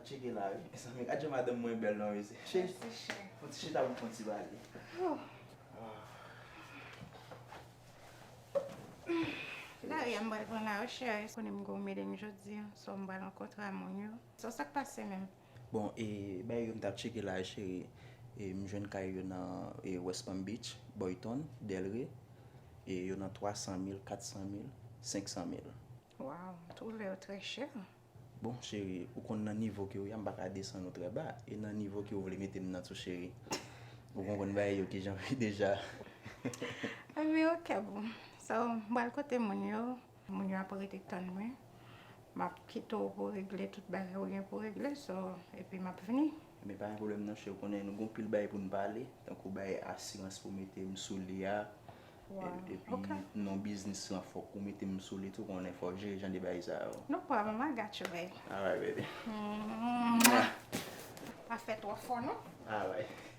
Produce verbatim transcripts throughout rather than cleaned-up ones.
Cheke la, wi. Mezanmi, gad jan madanm mwen bèl non, mesye. Cheri, fè yon ti chita pou n fè yon ti pale. Lari a m pral pran la, wi, cheri. Konnen m gen yon meeting jodi a, so m pral rankontre a moun yo. So, sa k pase menm? Bon, e, bagay yo m t ap tcheke la, cheri, e, m jwenn kay yo nan, e, West Palm Beach, Boyton, Delray, e yo nan twa san mil, kat san mil, senk san mil. Waw, m twouve yo trè chè. Bon, cheri, ou konn nan nivo ke w ye a, m pa ka desann ou trè ba. E nan nivo ke w vle mete m nan tou, cheri. Ou konprann bagay yo kijan w ye deja. Anben, ok, boo. So, m pral kote moun yo. Moun yo ap rete tann mwen. M ap kite w pou w regle tout bagay ou gen pou w regle, so, epi m ap vini. Men pa gen pwoblèm non, cheri, ou konnen nou gen anpil bagay pou n pale, tankou bagay asirans pou mete m sou li a, epi non biznis lan fòk ou mete m sou li tou, konnen fòk jere jan de bagay sa yo. No problem, I got you, babe. Alright, baby. Pa fè twò fò, non. Alright.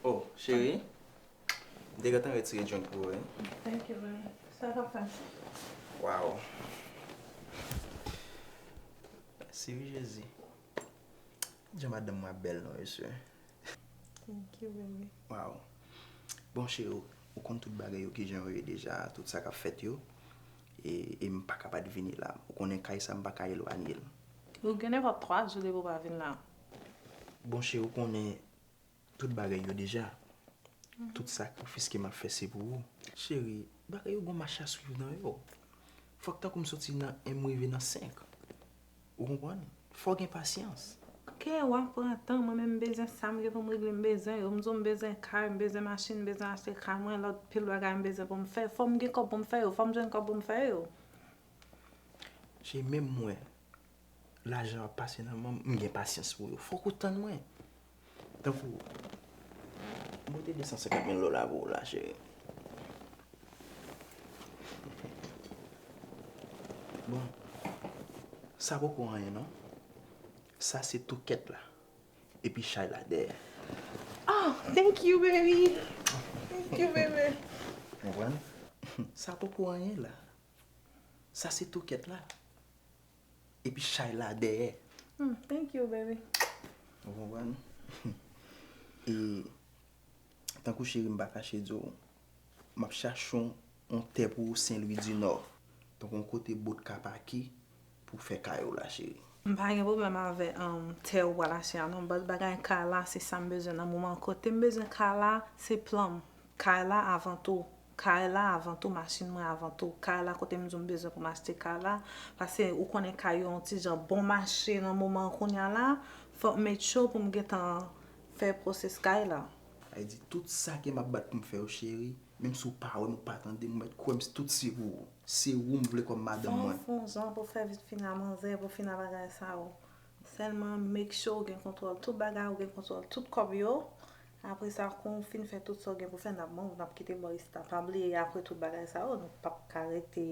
Oh, cheri. M te gentan retire drink pou ou, wi. Thank you, baby. Sa k ap fèt? Wow. Mèsi wi, Jezi. Jan madanm mwen ap bèl non, mesye. Thank you, baby. Wow. Bon, cheri, ou konn tout bagay yo kijan yo ye deja, tout sa k ap fèt yo. E, e m pa ka pa t vini la. Ou konnen kay sa, m pa ka elwanye l. Ou gen nenpòt twa jou depi w pa vin la. Bon, cheri, ou konnen tout bagay yo deja. Tout sakrifis ke m ap fè se pou ou. Cheri, bagay yo gon mach a swiv nan yo. Fòk tankou m soti nan en m rive nan senk. Ou konprann? Fò w gen pasyans. Ke w ap pran tan, mwen menm m bezwen sa m gen pou m regle, m bezwen yo. M di w m bezwen kay, m bezwen machin, m bezwen achte kay mwen, lòt pil bagay m bezwen pou m fè. Fò m gen kòb pou m fè yo, fò m jwenn kòb pou m fè yo. Cheri, menm mwen, lajan ap pase nan men m, m gen pasyans pou yo. Fòk ou tann mwen. Tankou, m pote de san senkant mil dola pou ou la, cheri. Bon, sa poko anyen non. Sa se toukèt la. Epi chay la dèyè. Oh, thank you, baby. Thank you, baby. Konprann? Sa poko anyen la. Sa se toukèt la. Epi chay la dèyè. Hmm, thank you, baby. Ou konprann? E tankou cheri m pa kache di w, m ap chache yon, yon tè pou ou Sen Lwi di Nò. Tankou yon kote bout ka pake pou fè kay ou la, cheri. M pa gen pwoblèm avè, um, tè ou pral achte a non, but bagay kay la, se sa m bezwen nan moman an. Kote m bezwen kay la, se plan m. Kay la avan tou. Kay la avan tou, machin mwen avan tou. Kay la kote m di w m bezwen pou m achte kay la. Paske ou konnen kay yo yon ti jan bon mache nan moman an kounye a la. Fòk m make sure pou m gentan fè pwosès kay la. Sa vle di tout sa ke m ap bat pou m fè yo, cheri, menm si w pa wè m, ou pa tande m, ou mèt kwè m, tout se pou ou. Se ou m vle kòm madanm mwen. Fò w fè yon jan pou fè vit fin a manzè, pou fin a bagay sa yo. Sèlman make sure w gen kontwòl tout bagay, ou gen kontwòl tout kòb yo. Apre sa, kon w fin fè tout sa w gen pou fè, n ap move, n ap kite bò isi a. Pa bliye, apre tout bagay sa yo, nou p ap ka rete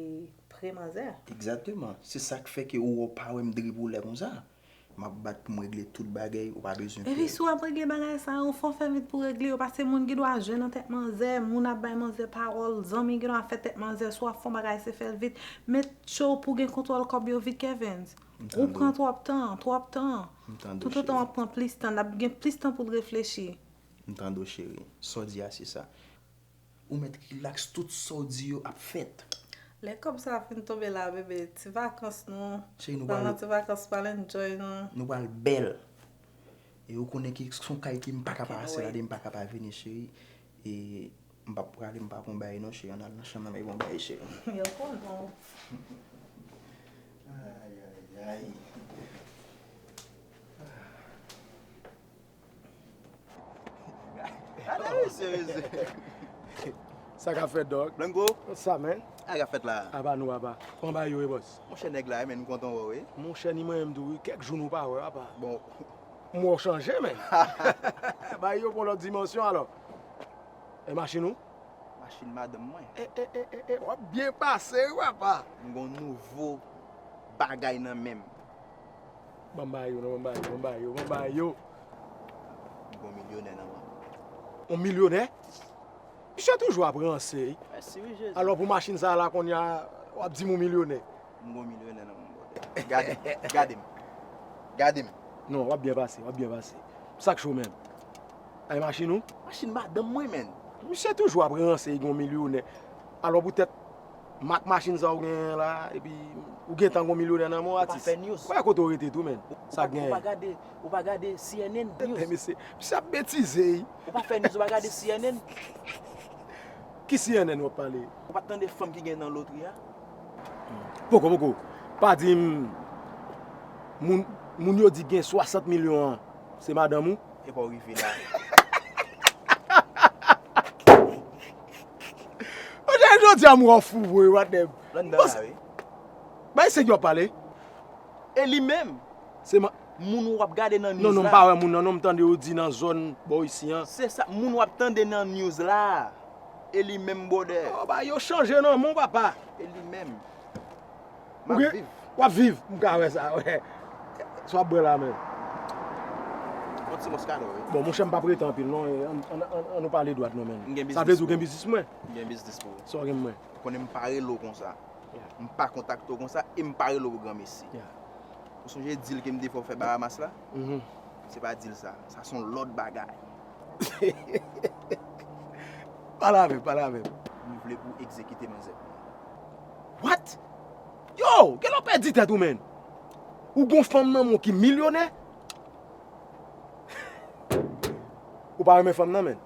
pre manzè. Egzakteman. Se sa k fè ke ou wè w pa wè m driboulen konsa. M ap bat pou m regle tout bagay, ou pa bezwen pè. Epi si w ap regle bagay sa yo, fò w fè vit pou w regle yo, paske moun gen dwa jwe nan tèt manzè, moun ap bay manzè pawòl, zanmi gen dwa fè tèt manzè, si w ap fè yon bagay, se fè l vit. Make sure pou w gen kontwòl kòb yo vit, Kevens. Ou pran twòp tan, twòp tan. Toutotan w ap pran plis tan, l ap gen plis tan pou l reflechi. M tande w, cheri. Sa w di a, se sa. Ou mèt rilaks, tout sa w di yo ap fèt. Lè kòb sa fin tonbe la, bebe, ti vakans nou. Cheri, nou Pral pral, nan ti vakans, pral enjoy nou. nou pral bèl. E ou konnen ki se yon kay ke m pa ka pa pase la, de m pa ka pa vini, cheri. E m p ap prale, m pa gon bagay non, cheri. Ann al nan chanm nan, m gon bagay, cheri. Yo kontan. Ay, ay, ay. Gade mesye, mesye. Sa k ap fèt, dòg? Blanco, Sa, men. sa k ap fèt la? Apa nou, apa. Kòman bagay yo ye, bòs? Monchè, nèg la, men, m kontan wè w, wi. Monchè, ni mwen menm tou, wi. Kèk jou nou pa wè, apa. Bon, M wè w chanje, men. Bagay yo pran lòt dimansyon, alò. E machin ou? Machin madanm mwen. E, e, e, e, e, w ap byen pase, wi, apa. M gon nouvo bagay nan men m. Ban m bagay yo, non, ban m bagay yo, ban m bagay yo, ban m bagay yo. M gon milyonè nan men m. Yon milyonè? Misye toujou ap ranse, wi. Mèsi, wi, Jezi. Alò, pou machin sa la, kounye a, w ap di m ou milyonè. M gon milyonè nan men m, brother. Gade, gade m. Gade m. Non, w ap byen pase, w ap byen pase. Sa k cho, menm? Ay, machin ou? Machin madanm mwen, men. Misye toujou ap ranse, li gon milyonè. Alò, poutèt mak machin sa ou genyen la, epi ou gentan gon milyonè nan men w, Ou pa atis. Fè news. Kwè kote w rete tou, menn. Ou Sa pa, ou genyen. Pa gade, ou pa gade C N N News. Misye, misye ap betize, wi. Ou pa fè news, ou pa gade C N N. Ki C N N w ap pale? Ou pa t tande fanm ki gen nan lotri a? Poko, poko. Pa di m, moun, moun yo di gen swasant milyon an, se madanm ou? E pa w rive la. Jodi a m wè w fou, bro, what the. London la, wi. Bay se ki w ap pale? E li menm. Se ma... Moun w ap gade nan news Non, non, m la. Pa wè moun nan, non, m tande yo di nan zòn bò isi an. Se sa, moun w ap tande nan news la. E li menm, brother. Oh, ba, yo chanje nan men w, papa. E li menm. Ou M gen- ap viv. W ap viv, m ka wè sa, wè. Sa w ap bwè la, menm. Yon ti mòskadò, wi. Bon, monchè, m p ap rete anpil, non. E, Ann, ann, ann, ann nou pale dwat, non, menm. M gen Sa vle di w biznis gen biznis mwen. M gen biznis pou ou. Sa w gen mwen. Ou konnen m pa rele w konsa. Yeah. M pa kontakte w konsa e m pa rele w pou granmesi. Yeah. Ou sonje dil ke m te fè w fè Bahamas la? Mhm. Se pa dil sa. Sa se yon lòt bagay. Pale avè m, pale avè m. M vle pou w egzekite manzè pou mwen. What? Yo, gen lè w pèdi tèt ou, menn. Ou gon fanm nan men w ki milyonè? Ou pa renmen fanm nan, menn.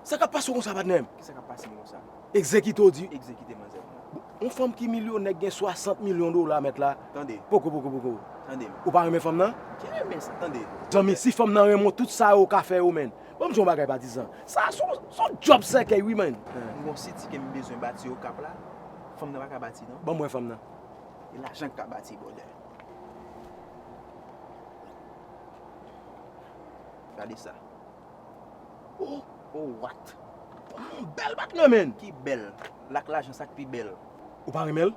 Sa k ap pase w konsa, patnè m? Kisa k ap pase m konsa? Egzekite w di. Egzekite manzè pou mwen. Yon fanm ki milyonè, ki gen swasant milyon dola, mèt la. Tande. Poko, poko, poko. Tande m. Ou pa renmen fanm nan? Ki renmen sa? Tande. Zanmi, si fanm nan renmen w, tout sa yo ka fè yo, menn. Ban m di w yon bagay, patizan. Sa se yon, se yon djòb sèkèy, wi, menn. M gon siti ke m bezwen bati Okap la. Fanm nan pa ka bati, non. Ban m wè fanm nan. E lajan k ka bati, brother. Gade sa. Oh, Oh, what? yon bèl patnè, menn. Ki bèl. Lak lajan, sa k pi bèl. Ou pa renmen l?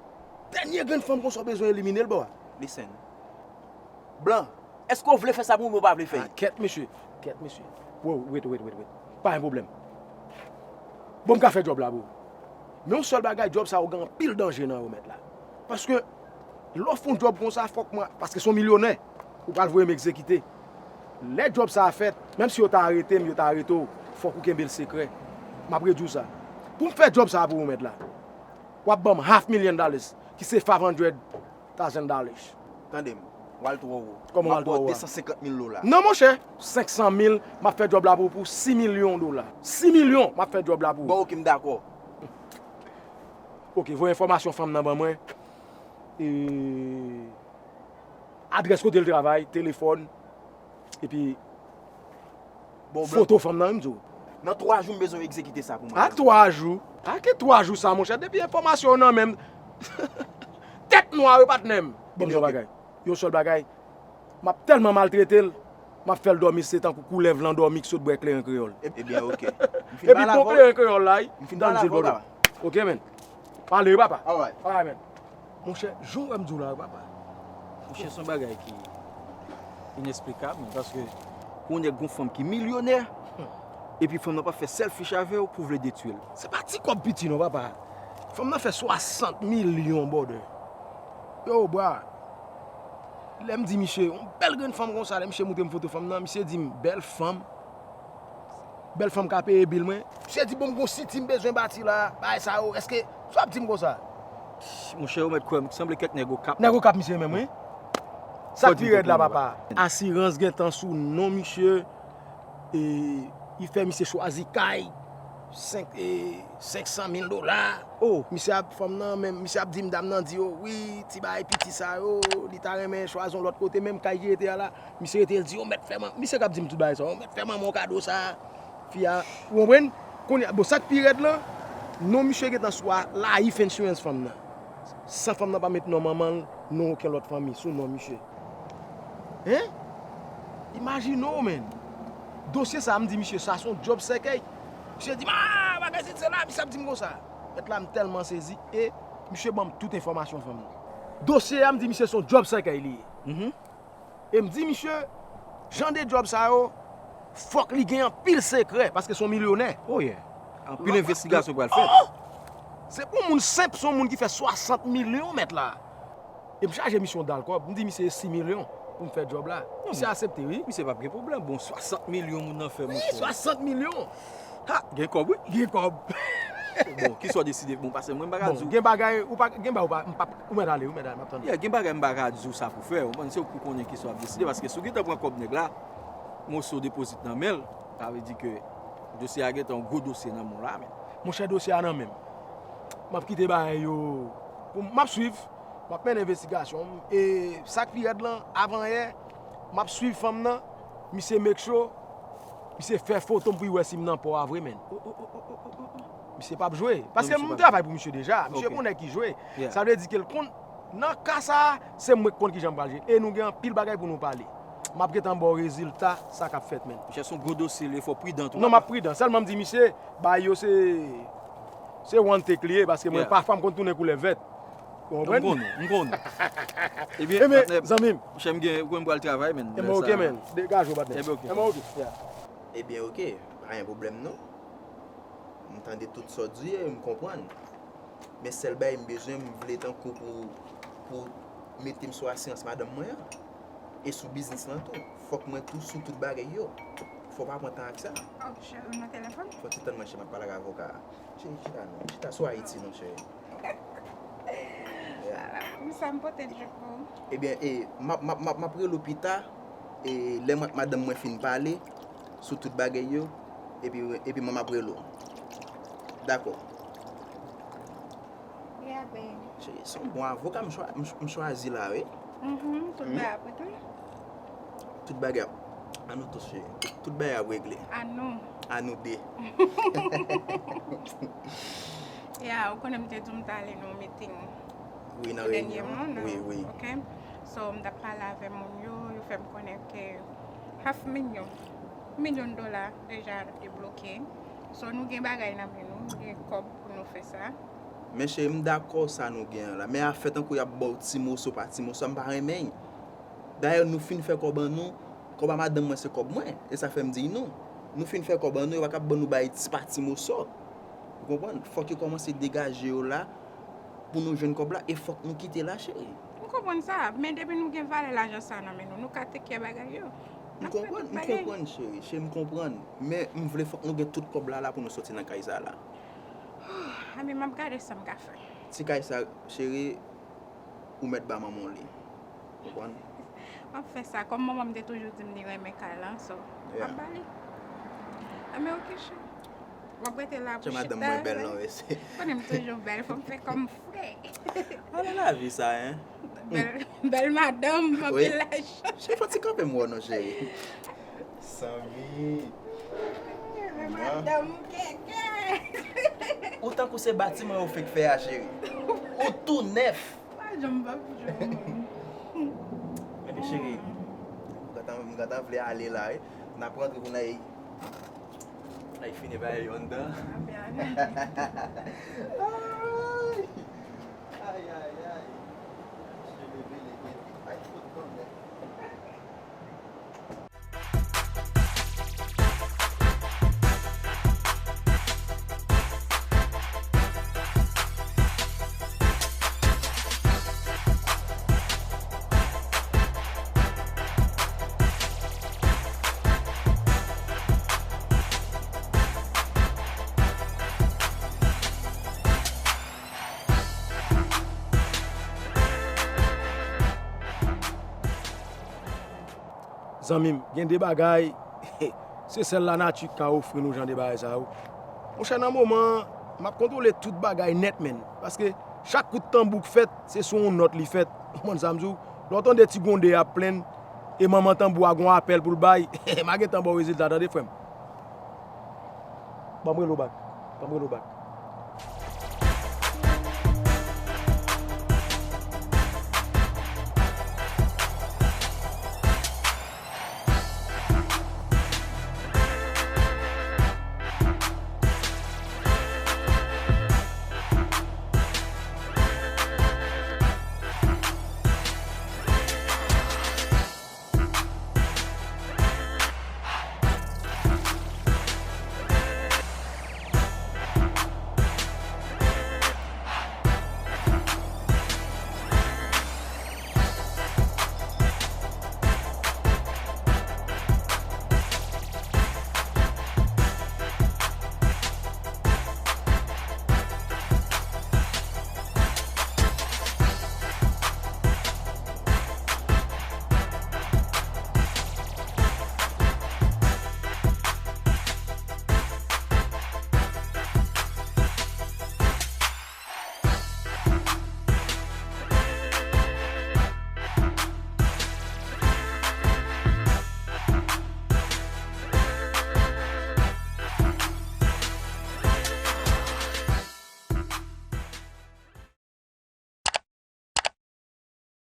Dènye grenn fanm konsa w bezwen elimine l, bò. Listen. Blan, èske w vle fè sa pou mwen ou pa vle fè? Ah, kèt, mesye. Kèt, mesye. Wow, wait, wait, wait, wait. Pa gen pwoblèm. Bon, m ka fè djòb la pou ou. Men yon sèl bagay, djòb sa yo gen anpil danje nan yo, mèt la. Paske, lè w fè yon djòb konsa, fòk mwen, paske se yon milyonè, ou pral voye m egzekite. Lè djòb sa a fèt, menm si yo ta arete m, yo ta arete w, fòk ou kenbe l sekrè. M ap redi w sa. Pou m fè djòb sa a pou ou, mèt la, w ap ban m half million dollars, ki se five hundred thousand dollars. Tande m, w al twò wo. Kòman w al twò wo a? De san senkant mil dola. Non, monchè, senk san mil, m ap fè djòb la pou ou pou sis milyon dola. Sis milyon, m ap fè djòb la pou ou. Bon, oke, m dakò. Oke, voye enfòmasyon fanm nan ban mwen. E, adrès kote l travay, telefòn, epi Bon, foto fanm nan, wi, m di w. Nan twa jou, m bezwen egzekite sa pou mwen. A twa jou? A ki twa jou sa, monchè? Depi enfòmasyon yo nan men m, tèt nwa, wi, patnè m. Bon, m di w yon bagay. Yon sèl bagay. M ap tèlman maltrete l, m ap fè l dòmi, se tankou koulèv lan dòmi ki sot bwè kleren kreyòl. E, ebyen, oke. M fin Epi pale bon avè w. Kleren kreyòl la, wi, M fin dan pale l di l avè w, bòdò. papa. Oke, menn. Pale, wi, papa. Alright. Alright, menn. Monchè, jan w wè m di w la, wi, papa. Monchè, se yon bagay ki inesplikab, men paske pou yon nèg gon fanm ki milyonè, epi fanm nan pa fè selfish avè w pou vle detwi l. Se pa ti kòb piti non, papa. Fanm nan fè swasant milyon, brother. Yo, bra. Lè m di misye, yon bèl grenn fanm konsa, lè misye montre m foto fanm nan, misye di m, bèl fanm, Bèl fanm ka peye bil mwen. Misye di, bon, m gon siti m bezwen bati la, bagay sa yo, èske, sa w ap di m konsa? Monchè, ou mèt kwè m, sanble kèk nèg Okap. Nèg Okap misye menm, wi. Sa k pi rèd la, papa. Asirans gentan sou non misye. E, li fè misye chwazi kay, senk, e, senk san mil dola. Oh, misye ap, fanm nan menm, misye ap di m dam nan di yo, wi, ti bagay piti sa yo, li ta renmen chwazi yon lòt kote, menm kay ki rete a la, misye rete, l di, yo mèt fè man, misye k ap di m tout bagay sa, yo mèt fè manman w kado sa, fi a, ou konprann? Kounye a, bon, sa k pi rèd lan, non misye gentan sou a, life insurance fanm nan. San fanm nan pa met non manman l, non okenn lòt fanmi, sou non misye. Hein? Imajine w, menn. Dosye sa a, m di misye, sa se yon djòb sèkèy. Misye di m, ah, bagay se la, misye ap di m konsa. Mèt la, m tèlman sezi, e misye ban m tout enfòmasyon fanm nan. Dosye a, m di misye se yon djòb sèkèy li ye. E m di misye, jan de djòb sa yo, fòk li gen anpil sekrè, paske se yon milyonè. Oh yeah. Anpil envestigasyon pral fèt. Se pou moun senp, se yon moun ki fè swasant milyon, mèt la. E m chaje misye yon dal kòb, m di misye sis milyon pou m fè djòb la. Misye aksepte, wi. Misye p ap gen pwoblèm. Bon, swasant milyon moun nan fè, monchè. Wi, swasant milyon. Ha, gen kòb, wi. Gen kòb. Bon, kisa w deside? Bon, paske mwen m pa ka di w. Bon, gen bagay, ou pa, gen bagay ou pa, m p ap, ou mèt ale, ou mèt ale, m ap tande. Yeah, gen bagay m pa ka di w sa pou fè. Ou konprann, se ou ki konnen kisa w ap deside, paske si w gentan pran kòb nèg la, moso depozit nan men l, sa vle di ke dosye a gentan yon gwo dosye nan men w la, men. Monchè, dosye a nan men m. M ap kite bagay yo pou m, m ap swiv. M ap mennen envestigasyon m. E sa k pi rèd lan, avanyè, m ap swiv fanm nan. Misye make sure, misye fè foto m pou l wè si m nan pò a vre, menn. Misye p ap jwe. Paske m travay pou misye deja. Misye pa yon nèg ki jwe. Sa vle di ke l konn, nan ka sa a, se mwen k konn kijan m pral jwe. E nou gen anpil bagay pou nou pale. M ap gentan ba w rezilta sa k ap fèt, menn. Misye se yon gwo dosye, li fò pridan tou. Non, m ap pridan. Sèlman m di misye, bagay yo se, se one take li ye, paske mwen pafwa m konn tounen koulè vèt. Ou konprann? M konn ou, m konn ou. Ebyen, patnè, zanmi m. Monchè, m gen, ou konnen m pral travay, menn. Ebyen, oke, menn. Degaje w, patnè. Ebyen, oke. Ebyen, oke. Ebyen, oke. Pa gen pwoblèm, non. M tande tout sa w di e m konprann. Men sèl bagay m bezwen, m vle tankou pou, pou mete m sou asirans madanm mwen an. E sou biznis lan tou. Fòk mwen tou sou tout bagay yo. Fò w pa pran tan ak sa. Oh, cheri, ou nan telefòn? Fò w ti tann mwen, cheri, m ap pale ak avoka a. Cheri, chita non. Chita sou Ayiti non, cheri. Ala, pou sa m pote djip pou ou. Ebyen, e, m ap, m ap, m ap, m ap rele w pita, e, lè mwen ak madanm mwen fin pale sou tout bagay yo, epi, epi mwen m ap rele w. Dakò. Yeah, babe. Cheri, se yon bon avoka m chwa-, m ch-, m chwazi la, wi. Mhm, tout bagay ap regle. Tout bagay ap, an nou tou cheri. Tout bagay ap regle. An nou. An nou de. Yeah, ou konnen m te di w m t ale nan yon meeting. Wi, nan reyinyon. Wi, wi. Ok. So, m t ap pale avè moun yo, yo fè m konnen ke half milyon, milyon dola deja debloke. So, nou gen bagay nan men nou, nou gen kòb pou nou fè sa. Men cheri, m dakò sa nou gen an la. Men afè tankou y ap ba w ti moso pa ti moso a, m pa renmen l. Dayè, nou fin fè kòb an nou, kòb a madanm mwen se kòb mwen, e sa fè m di nou. Nou fin fè kòb an nou, yo pa ka ap ban nou bagay ti pa ti moso. Ou konprann? Fòk yo kòmanse degaje yo la pou nou jwenn kòb la, e fòk nou kite la, cheri. M konprann sa, men depi nou gen valè lajan sa nan men nou, nou ka take care bagay yo. M konprann, m konprann, cheri, cheri, m konprann. Men m vle fòk nou gen tout kòb la, la pou nou soti nan kay sa la. Anben, m ap gade sa m ka fè. Ti kay sa, cheri, ou mèt ba manman w li. Konprann? M ap fè sa. Kòm manman m te toujou di m li renmen kay la, so, m ap ba li. Anben, oke, cheri. W ap rete la pou chita. Madanm mwen bèl non, mesye. Konnen m toujou bèl, fò m fè kò m fre. Ala lavi sa, en. Bèl, bèl madanm, anpil lajan. Cheri, fò ti kanpe m wè w non, cheri. Sanmi. Bèl madanm kèkè. Ou tankou se batiman yo fenk fè a, cheri. Ou tou nèf. Pa janm pa janm. Ebyen, cheri, m gentan, m gentan vle ale la, wi. N ap rantre pou n al, al fini bagay yo anndan. Ay, ay, ay. Cheri, bele, bele. Ay, fout kanmenm. Zanmi m, gen de bagay, se sèl lanati k ka ofri nou jan de bagay sa yo. Monchè, nan moman an, m ap kontwole tout bagay nèt, menn. Paske chak kout tanbou k fèt, se sou yon nòt li fèt. Ou konprann sa m di w? Lè w tande ti gwonde ap plenn, e manman tanbou a gon apèl pou l bay, m a gentan ba w rezilta, tande, frè m. Ban m rele w back. Ban m rele w back.